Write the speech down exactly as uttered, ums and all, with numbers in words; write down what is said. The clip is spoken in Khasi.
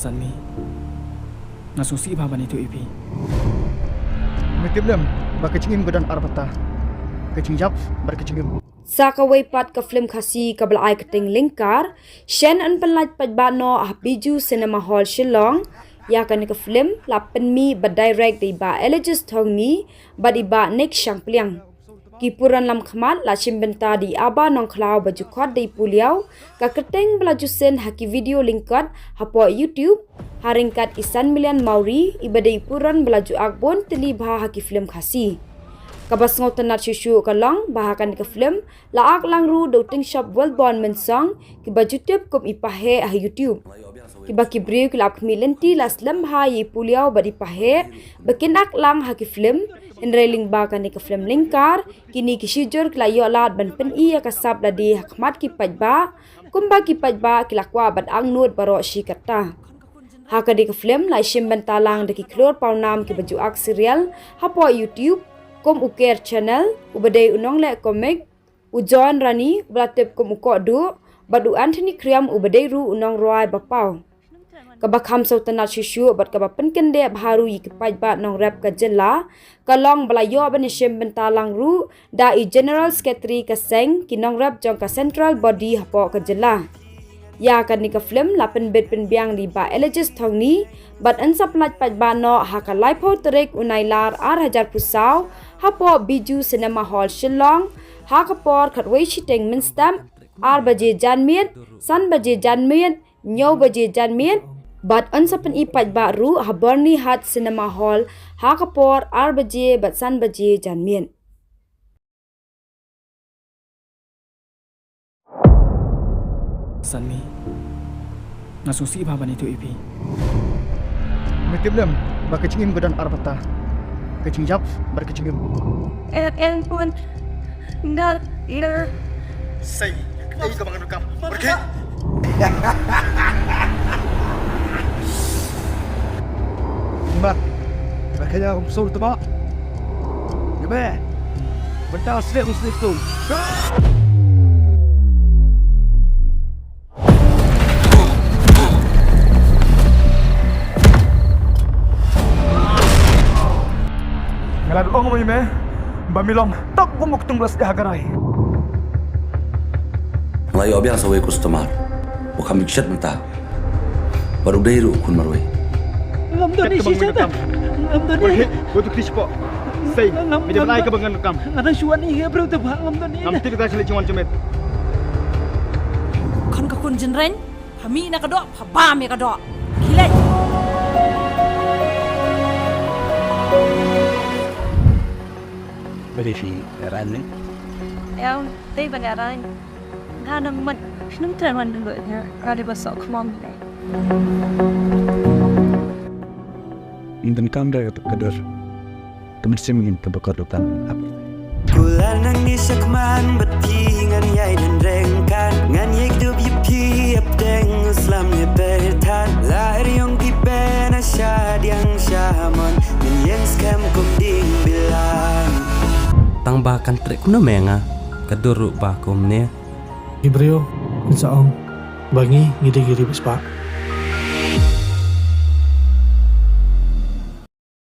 San mi. Nga sngewsih bha ban ïathuh ïa phi. Me tip lem ba ka jingim ka don ar bynta. Ka jingjop bad ka jingim. Sa kawei pat ka film Khasi kaba la ai kyrteng Lyngkar, shen yn pynlait paidbah noh ha Bijou Cinema Hall Shillong. Ïa kane ka film la pynmih bad direct da i Bah Elijah Thongni bad i Bah Nick Shangpliang. Ki puran lam khmat la shim bynta da i Aba Nongkhlaw ba ju khot da i Puliaw, ka kyrteng ba la ju send ha ki video lyngkot hapoh YouTube, ha ryngkat i San Million Mawrie, iba dei i puran ba la ju ak bun tylli bha ha ki film Khasi. Kaba sngewtynnat shuh shuh ka long ba ha kane ka film la ak lang ruh da u Tyngshop Wellborn Mynsong, kiba ju tip kum i Paheh ha YouTube. Kiba ki briew ki la ap khmih lynti la slem bha ïa i Puliaw bad i Paheh ba kin ak lang ha ki film, hynrei lyngba kane ka film Lyngkar, kine ki shijur ki la ïoh lad ban pyni ïa ka sap lade ha khmat ki paidbah, kumba ki paidbah ki la kwah ban angnud baroh shi katta. Ha kane ka film la shim bynta lang da ki khlur pawnam kiba ju ak serial hapoh YouTube, kum u Ker Channel, uba dei u nongleh comic, u John Rani, uba la tip kum u Koh Duh, bad u Anthony Kriam, uba dei ruh u nongrwai ba paw. Kaba kham sngewtynnat shuh shuh bad kaba pynkyndit bha ruh ïa ki paidbah nongrep ka jylla, ka long ba la ïoh ban ïashim bynta lang ruh da i General Secretary ka seng ki nongrep jong ka Central Body hapoh ka jylla. Ïa kane ka film la pynbit pynbiang da i Bah Elijah Thongni, bad yn sa pynlait paidbah noh ha ka laiphew tarik u Nailar ar hajar phew saw, hapoh Bijou Cinema Hall Shillong, ha ka por khatwei shiteng mynstep, ar baje janmiet, san baje janmiet, hynñiew baje janmiet, bad yn sa pyni paidbah ruh ha Byrnihat Cinema Hall ha ka por ar baje bad san baje janmiet. San mi. Nga sngewsih bha ban ïathuh ïa phi. Me tip lem ba ka jingim ka don ar bynta. Ka jingjop bad ka jingim. Eh, eh, pun. Nda, ira. Sei, ka dei kaba ngan ruh kam. Pergi. Mat. Ba ka ïa um sul tama. Ïa be. Bynta sliek um sliek tu. Nga la ong ïa me ba mi long tok kum u ktung ba la sdang ha ka rai. Nga la ïoh biang sa uwei u customer. U kham bit shet mynta. Bad u dei ruh u khun marwei. Ngam don i shisha ta. Ngam don i. Wei tu kri shapoh. Sei, ngam, me dei ban ai kaba ngan kam. Nga dang shuwa ni he bro ta ba ngam don i. Ngam tip ta shalei jingwan jingmet. Khun ka khun jingreng. Pha mih na ka doh, pha bam ïa ka doh. Khie leit. Ba dei phi ran ne? Ïa, dei ban ïa ran. Nga nang mat, shnong tren wan dulu ïa, ka dei ba sok khmom ne. Ym donkam da ka dur. Ka mynsiem ngin ka bakor lutan ap. Kular nang ni shakman bad phi ngan ïai nang rengkan. Ngan ïai kdup ïa phi ap teng u slam ïa perthan. La er yong ki ben a sha diang sha mon. Min ïeng skhem kum ding bilan. Tang ba kan trek kumno me nga. Ka dur ruh ba kumne. Ki briew, kin sa ong. Ba ngi, ngi dei ki ri ba spah.